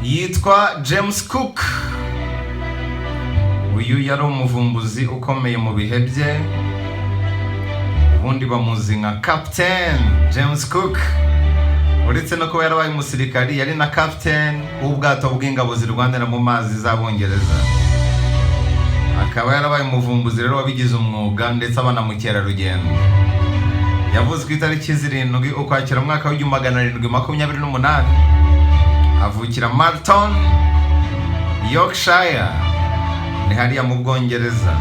Yitwa James Cook. Uyu yari umuvumbuzi ukomeye mu bihe bye. Ubundi bamuzi nka Captain James Cook. Uretse no kuba yarabaye umusirikari, yari na captain w'ubwato bw'ingabo zirwanira mu mazi z'Abongereza, akaba yarabaye umuvumbuzi rero wabigize umwuga, ndetse aba na mukerarugendo. Yavuze ku itariki 7 Ukwakira mu mwaka w'1728, avukira Malton, Yorkshire, ni hariya mu Bwongereza.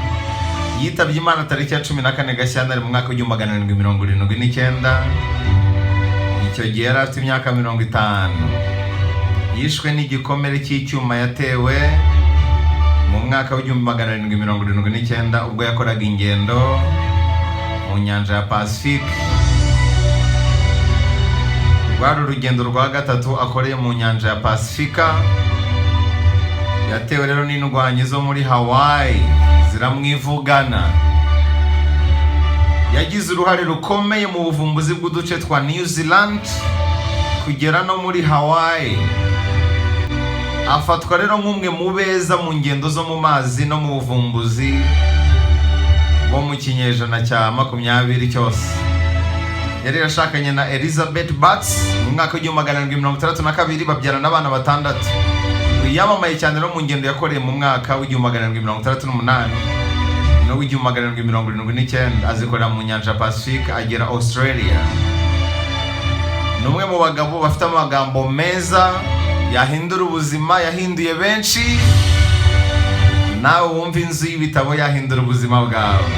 Yitabye Imana tariki ya 14 Gashyantare mu mwaka w'1779. Icyo gihe yari afite imyaka 50. Yishwe n'igikomere cy'icyuma yatewe mu mwaka w'1779 ubwo yakoraga ingendo mu nyanja ya Pacifique. Rwari urugendo rwa gatatu akoreye mu nyanja ya Pasifika. Yatewe rero n'indwanyi zo muri Hawaii, ziramwivugana. Yagize uruhare rukomeye mu buvumbuzi bw'uduce twa New Zealand kugera no muri Hawaii. Afatwa rero nk'umwe mu beza mu ngendo zo mu mazi no mu buvumbuzi bo mu kinyejana cya 20 cyose. Yari yarashakanye na Elizabeth Batts mu mwaka w'1762, babyarana abana batandatu. Uyu yamamaye cyane no mu ngendo yakoreye mu mwaka w'1768 n'uw'1779, azikorera mu nyanja ya Pacifique, agera Australia. Ni umwe mu bagabo bafite amagambo meza yahindura ubuzima, yahinduye benshi. Nawe wumva inzu y'ibitabo yahindura ubuzima bwawe.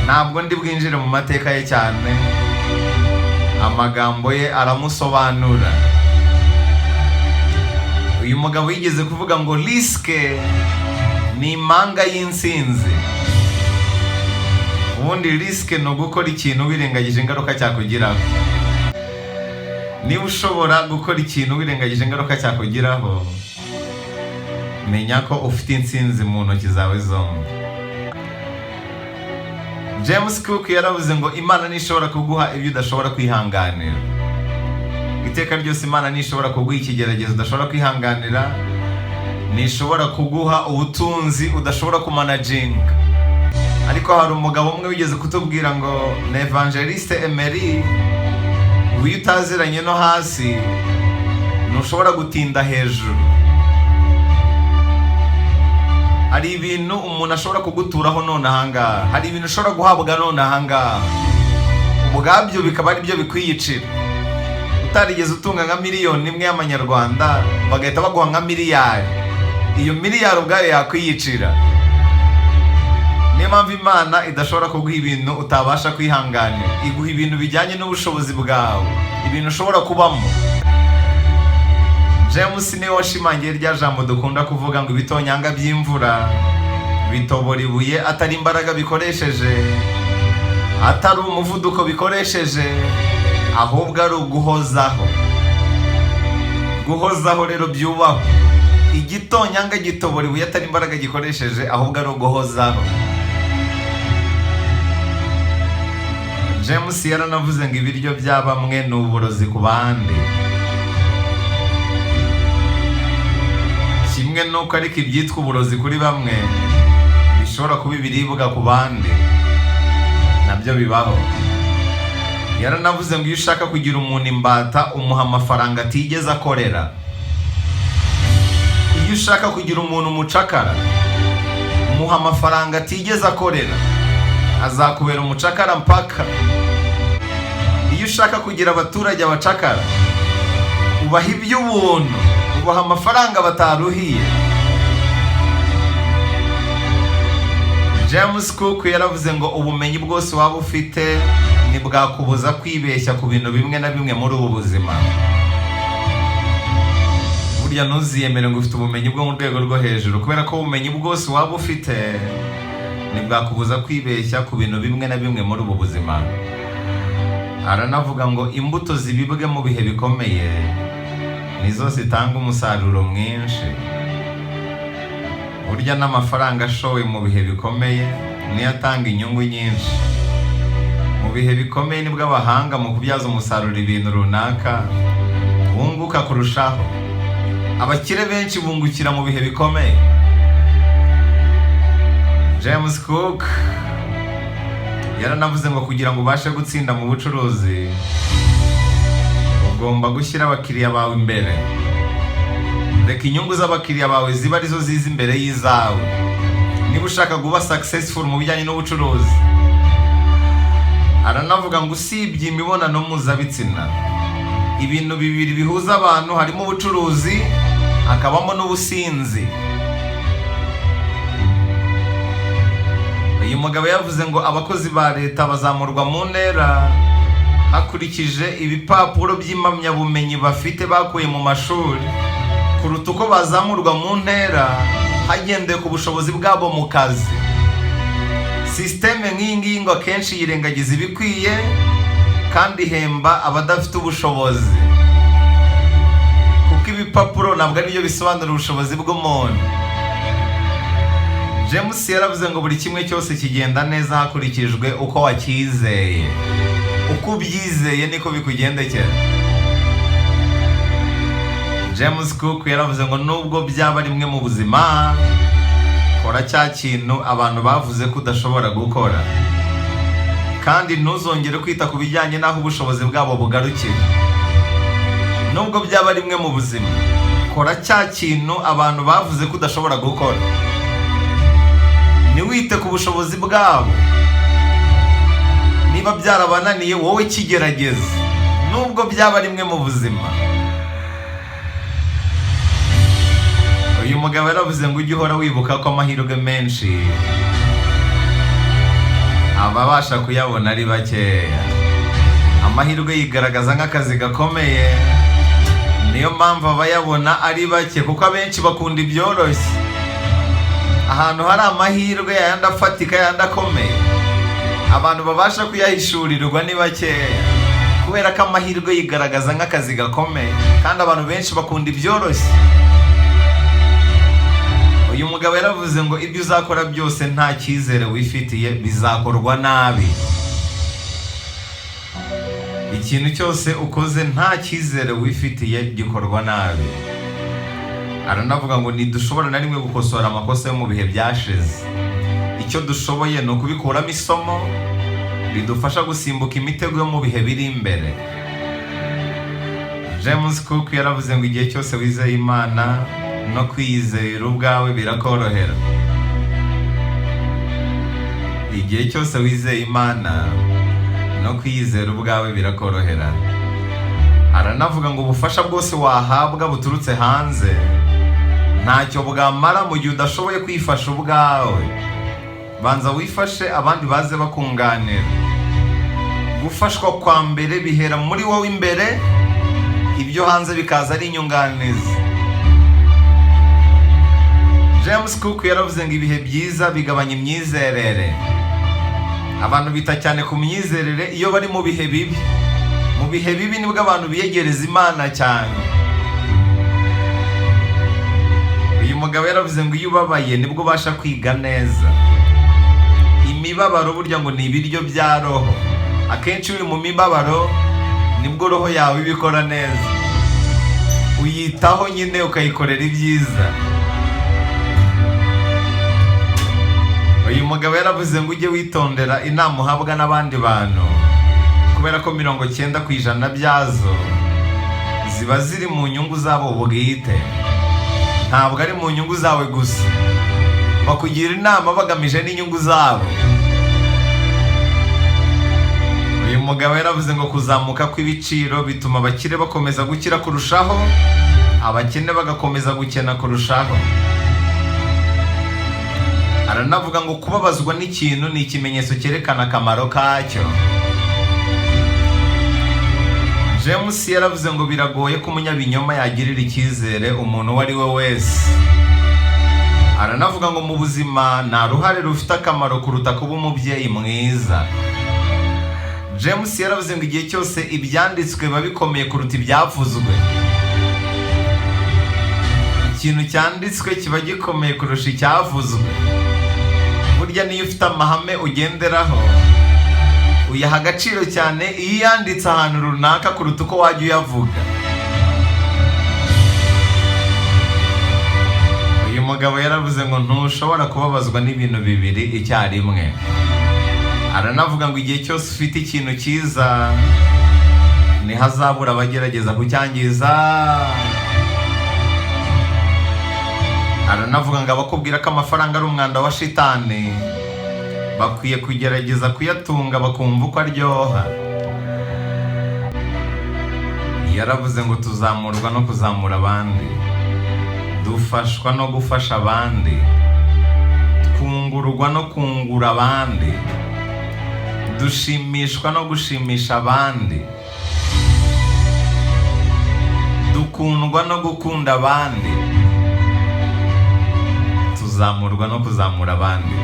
Ntabwo ndi bwinjire mu mateka ye cyane, amagambo ye aramusobanura. Uyu mugabo yigeze kuvuga ngo risk ni impanga y'insinzi. Ubundi risk ni ugukora ikintu wirengagije ingaruka cyakugiraho. Niba ushobora gukora ikintu wirengagije ingaruka cyakugiraho, menya ko ufite intsinzi mu ntoki zawe zombi. James Cook yaravuze ngo Imana ntishobora kuguha ibyo udashobora kwihanganira. Iteka ryose Imana ntishobora kuguha ikigeragezo udashobora kwihanganira, ntishobora kuguha ubutunzi udashobora kumanaginga. Ariko hari umugabo umwe wigeze kutubwira ngo ni Evangeliste Emery: "Iyo utaziranye no hasi, ntushobora gutinda hejuru." Hari ibintu umuntu ashobora kuguturaho none ahangaha, hari ibintu ushobora guhabwa none ahangaha, ubwabyo bikaba ari byo bikwiyicira. Utarigeze utunga nka miliyoni 1 y'amanyarwanda, bagahita baguha nka miliyari, iyo miliyari ubwayo yakwiyicira. Niyo mpamvu Imana idashobora kuguha ibintu utabasha kwihanganira. Iguha ibintu bijyanye n'ubushobozi bwawe, ibintu ushobora kubamo. James niwe washimangiye rya jambo dukunda kuvuga ngo ibitonyanga by'imvura bitobora ibuye, atari imbaraga bikoresheje, atari umuvuduko bikoresheje, ahubwo ari uguhozaho. Guhozaho rero byubahwe. Igitonyanga gitobora ibuye atari imbaraga gikoresheje, ahubwo ari uguhozaho. James yaranavuze ngo ibiryo bya bamwe ni uburozi ku bandi, kimwe n'uko ariko ibyitwa uburozi kuri bamwe bishobora kuba ibiribwa ku bandi, nabyo bibaho. Yaranavuze ngo iyo ushaka kugira umuntu imbata, umuha amafaranga atigeze akorera. Iyo ushaka kugira umuntu umucakara, umuha amafaranga atigeze akorera, azakubera umucakara mpaka. Iyo ushaka kugira abaturage abacakara, ubaha iby'ubuntu, ubaha amafaranga bataruhiye. James Cook yaravuze ngo ubumenyi bwose waba ufite ntibwakubuza kwibeshya ku bintu bimwe na bimwe muri ubu buzima. Burya ntuziyemere ngo ufite ubumenyi bwo mu rwego rwo hejuru, kubera ko ubumenyi bwose waba ufite ntibwakubuza kwibeshya ku bintu bimwe na bimwe muri ubu buzima. Aranavuga ngo imbuto zibibwe mu bihe bikomeye nizo zitanga umusaruro mwinshi. Burya n'amafaranga ashowe mu bihe bikomeye niyo atanga inyungu nyinshi. Mu bihe bikomeye nibwo abahanga mu kubyaza umusaruro ibintu runaka bunguka kurushaho. Abakire benshi bungukira mu bihe bikomeye. James Cook yaranavuze ngo kugira ngo ubashe gutsinda mu bucuruzi, ugomba gushyira abakiriya bawe imbere. Reka inyungu z'abakiriya bawe ziba arizo ziza imbere y'izawe niba ushaka kuba successful mu bijyanye n'ubucuruzi. Aranavuga ngo usibye imibonano mpuzabitsina, ibintu bibiri bihuza abantu harimo ubucuruzi, hakabamo n'ubusinzi. Uyu mugabo yavuze ngo abakozi ba leta bazamurwa mu ntera hakurikije ibipapuro by'impamyabumenyi bafite bakuye mu mashuri, kuruta uko bazamurwa mu ntera hagendewe ku bushobozi bwabo mu kazi. Sisiteme nk'iyi ngiyi ngo akenshi yirengagiza ibikwiye kandi ihemba abadafite ubushobozi, kuko ibipapuro ntabwo aribyo bisobanura ubushobozi bw'umuntu. James yaravuze ngo buri kimwe cyose kigenda neza hakurikijwe uko wacyizeye. Uko ubyizeye niko bikugendekera. James Cook yaravuze ngo nubwo byaba rimwe mu buzima, kora cya kintu abantu bavuze ko udashobora gukora, kandi ntuzongere kwita ku bijyanye n'aho ubushobozi bwabo bugarukira. Nubwo byaba rimwe mu buzima, kora cya kintu abantu bavuze ko udashobora gukora, ntiwite ku bushobozi bwabo. Niba byarabananiye, wowe kigerageze, nubwo byaba rimwe mu buzima. Uyu mugabo yaravuze ngo ujye uhora wibuka ko amahirwe menshi ababasha kuyabona ari bakeya. Amahirwe yigaragaza nk'akazi gakomeye, niyo mpamvu abayabona ari bake, kuko abenshi bakunda ibyoroshye. Ahantu hari amahirwe yayandi afatika, yayandi akomeye, abantu babasha kuyahishurirwa ni bakeya, kubera ko amahirwe yigaragaza nk'akazi gakomeye kandi abantu benshi bakunda ibyoroshye. Uyu mugabo yaravuze ngo ibyo uzakora byose nta cyizere wifitiye bizakorwa nabi. Ikintu cyose ukoze nta cyizere wifitiye gikorwa nabi. Aranavuga ngo ntidushobora na rimwe gukosora amakosa yo mu bihe byashize. Icyo dushoboye ni ukubikuramo isomo ridufasha gusimbuka imitego yo mu bihe biri imbere. James Cook yaravuze ngo igihe cyose wizeye Imana no kwiyizera ubwawe birakorohera. Igihe cyose wizeye Imana no kwiyizera ubwawe birakorohera. Aranavuga ngo ubufasha bwose wahabwa buturutse hanze ntacyo bwamara mu gihe udashoboye kwifasha ubwawe. Banza wifashe, abandi baze bakunganira. Gufashwa kwa mbere bihera muri wowe imbere, ibyo hanze bikaza ari inyunganizi. James Cook yaravuze ngo ibihe byiza bigabanya imyizerere. Abantu bita cyane ku myizerere iyo bari mu bihe bibi. Mu bihe bibi nibwo abantu biyegereza Imana cyane. Uyu mugabo yaravuze ngo iyo ubabaye nibwo ubasha kwiga neza. Imibabaro burya ngo ni ibiryo bya roho. Akenshi uri mu mibabaro nibwo roho yawe iba ikora neza, uyitaho nyine ukayikorera ibyiza. Uyu mugabo yaravuze ngo ujye witondera inama uhabwa n'abandi bantu, kubera ko 90% byazo ziba ziri mu nyungu zabo bwite, ntabwo ari mu nyungu zawe gusa. Bakugira inama bagamije n'inyungu zabo. Uyu mugabo yaravuze ngo kuzamuka kw'ibiciro bituma abakire bakomeza gukira kurushaho, abakene bagakomeza gukena kurushaho. Aranavuga ngo kubabazwa n'ikintu ni ikimenyetso cyerekana akamaro kacyo. James yaravuze ngo biragoye ko umunyabinyoma yagirira icyizere umuntu uwo ari we wese. Aranavuga ngo mu buzima nta ruhare rufite akamaro kuruta kuba umubyeyi mwiza. James yaravuze ngo igihe cyose ibyanditswe biba bikomeye kuruta ibyavuzwe. Ikintu cyanditswe kiba gikomeye kurusha icyavuzwe. Burya niyo ufite amahame ugenderaho uyaha agaciro cyane iyo uyanditse ahantu runaka kuruta uko wajya uyavuga. Mugabo yaravuze ngo ntushobora kubabazwa n'ibintu bibiri icyarimwe. Aranavuga ngo igihe cyose ufite ikintu cyiza, ntihazabura abagerageza kucyangiza. Aranavuga ngo abakubwira ko amafaranga ari umwanda wa shitani bakwiye kugerageza kuyatunga bakumva uko aryoha. Yaravuze ngo tuzamurwa no kuzamura abandi, dufashwa no gufasha abandi, twungurwa no kungura abandi, dushimishwa no gushimisha abandi, dukundwa no gukunda abandi, tuzamurwa no kuzamura abandi.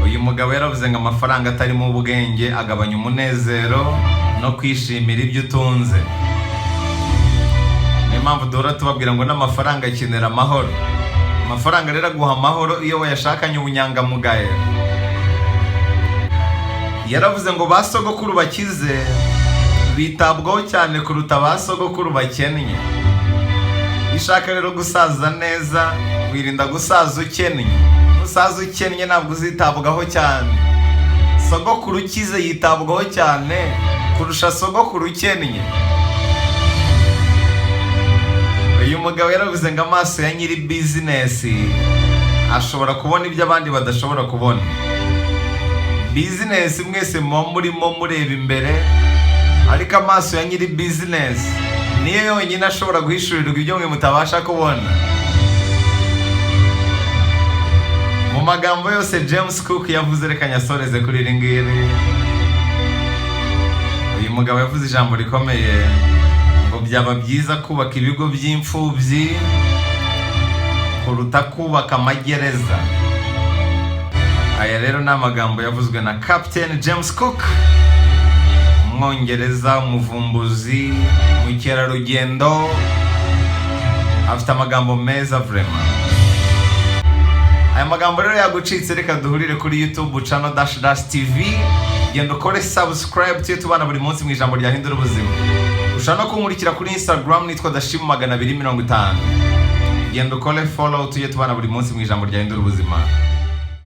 Uyu mugabo yaravuze ngo amafaranga atarimo ubwenge agabanya umunezero no kwishimira ibyo utunze. Niyo mpamvu duhora tubabwira ngo n'amafaranga akenera amahoro. Amafaranga rero aguha amahoro iyo wayashakanye ubunyangamugayo. Yaravuze ngo ba sogokuru bakize bitabwaho cyane kuruta ba sogokuru bakennye. Iyo ushaka rero gusaza neza, wirinda gusaza ukennye. Nusaza ukennye ntabwo uzitabwaho cyane. Sogokuru ukize yitabwaho cyane kurusha sogokuru ukennye. Uyu mugabo yaravuze ngo amaso ya nyiri bizinesi ashobora kubona ibyo abandi badashobora kubona. Bizinesi mwese muba murimo mureba imbere, ariko amaso ya nyiri bizinesi niyo yonyine ashobora guhishurirwa ibyo mwe mutabasha kubona. Mu magambo yose James Cook yavuze, reka nyasoreze kuri iri ngiri. Uyu mugabo yavuze ijambo rikomeye ngo byaba byiza kubaka ibigo by'imfubyi kuruta kubaka amagereza. Aya rero ni amagambo yavuzwe na Captain James Cook, Umwongereza, umuvumbuzi, mukerarugendo. Afite amagambo meza vraiment. Aya magambo rero yagucitse, reka duhurire kuri YouTube channel Dash Dash TV. Genda ukore subscribe, tujye tubana buri munsi mu ijambo ryahindura ubuzima. Ushobora no kunkurikira kuri Instagram, nitwa Dashimu 250. Genda ukore follow, tujye tubana buri munsi mu ijambo ryahindura ubuzima.